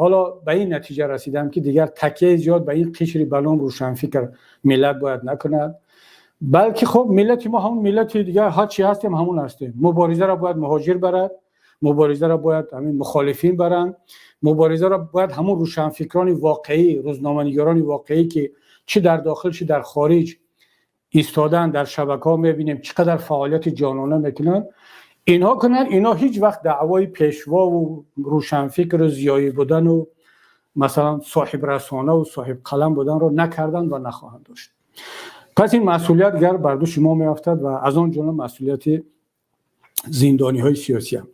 ҳоло ба ин натиҷа расидам, ки дигар такияи зиёд ба ин қишри ба ном рӯшанфикр миллат бояд накунад, балки хуб, миллати мо ҳамон миллати дигар ҳар чи ҳастем, ҳамон ҳастем. Муборизаро бояд муҳоҷир барад, муборизаро бояд ҳамин мухолифин баранд, муборизаро бояд ҳамон рӯшанфикрони воқеӣ, рӯзноманигорони воқеӣ, ки чӣ дар дохил, чӣ дар хориҷ истодаанд, дар шабакаҳо мебинем, чӣ қадар фаъолияти ҷонона мекунанд, инҳо кунанд. Инҳо ҳеҷ вақт даъвои пешвову рӯшанфикру зиёӣ будану масалан соҳибрасонаву соҳибқалам буданро накарданд ва нахоҳанд дошт. Пас ин масъулият гар бар дӯши мо меафтад ва аз он ҷумла масъулияти зиндониҳои сиёсиам.